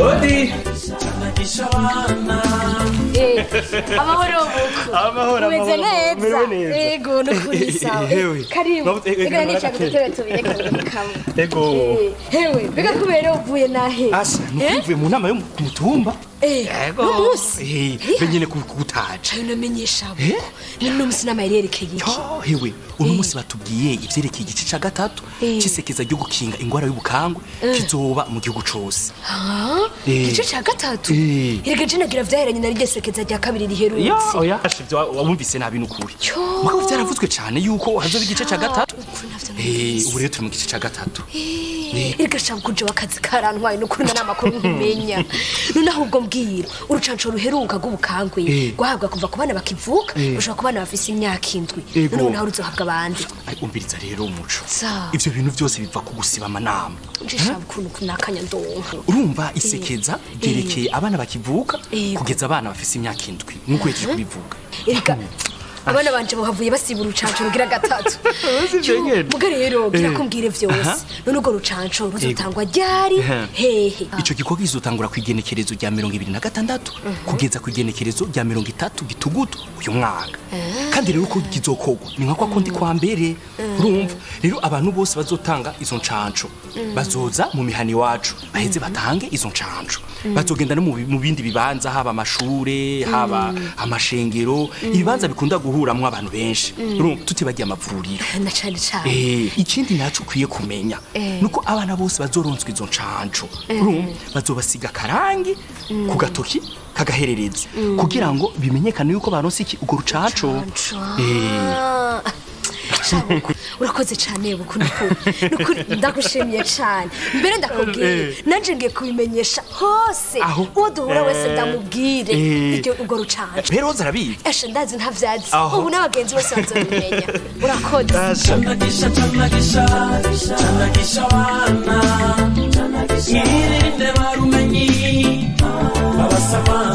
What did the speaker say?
Odi. Amahoro buku. Amahoro. Umeze neza. Merewe neza. Ego nukuri sawa. Hewe. Karibu. Ego, Ega nicaye ku dutebe tubiri kamwe. Ego. Hewe, mbega kubera uvuye nahe? Asa, nukuvuye mu nama yo ku mutumba. Ego. N'umunsi. Be nyene kugutaje. Ayo namenyesha buku. None umunsi inama yari yerekeye iki? Yo, hewe, uno munsi batubwiye ivyerekeye igice ca gatatu c'isekeza ryo gukinga ingwara y'ubukangwe kizoba mu gihugu cose. Ah, igice ca gatatu. Erega je nagira vyaheranye na ryo sekeza rya kabiri riherutse. Oya, ivyo wumvise nabi nukuri. Yo. Mugabo vyaravuzwe cane yuko hazoba igice ca gatatu. Ukuri navyo Ubu rero turi mu gice ca gatatu. Erega shaka kuja wakazi karantwaye nukuri na namakuru nkumenya. None ahubwo mbwira urucanco ruheruka rw'ubukangwe rwahabwa kuva ku bana bakivuka gushika ku bana bafise imyaka 7. Ego. None naho ruzohabwa abandi. Ai, umviriza rero umuco. Sa. Ivyo bintu vyose biva ku gusiba amanama. Nje shaka ukuntu kunakanya ndonka. Urumva isekeza ryerekeye abana bakivuka Ego. kugeza abana bafise imyaka 7 nkuko yaje kubivuga. Erega abana banje bahavuye basiba urucanco rugira gatatu. Ivyo nyene. Muga rero gira kumbwire Aha. vyose. None urwo rucanco ruzotangwa ryari Aha. hehe? Ico gikorwa kizotangura kw'igenekerezo rya 2026 kugeza kw'igenekerezo rya 30 gitugutu uyu mwaka. Kandi rero uko kizokorwa ni nka kwa kundi kwa mbere. Urumva rero abantu bose bazotanga izo ncanco bazoza mu mihana iwacu baheze batange izo ncanco, bazogenda no mu bindi bibanza, haba amashure, haba amashengero, ibibanza bikunda guhuramwo abantu benshi. Urumva tutibagiye amavuriro. Na cane cane. Ikindi naco ukwiye kumenya nuko abana bose bazoronswa izo ncanco, urumva bazobasiga akarangi ku gatoki kagaherereza kugira ngo bimenyekane yuko baronse iki urwo rucanco. Shabuku, urakoze cane buku nukuri ndagushimiye cane mbere ndakubwiye nanje ngiye kubimenyesha hose Aho. uwo duhura wese ndamubwire iryo urwo rucanco. Rero zarabizi. Esha ndazi ntavyazi Aho. ubu n'abagenzi bose bazobimenya. Urakoze. Mwirinde barumenyi abasamara.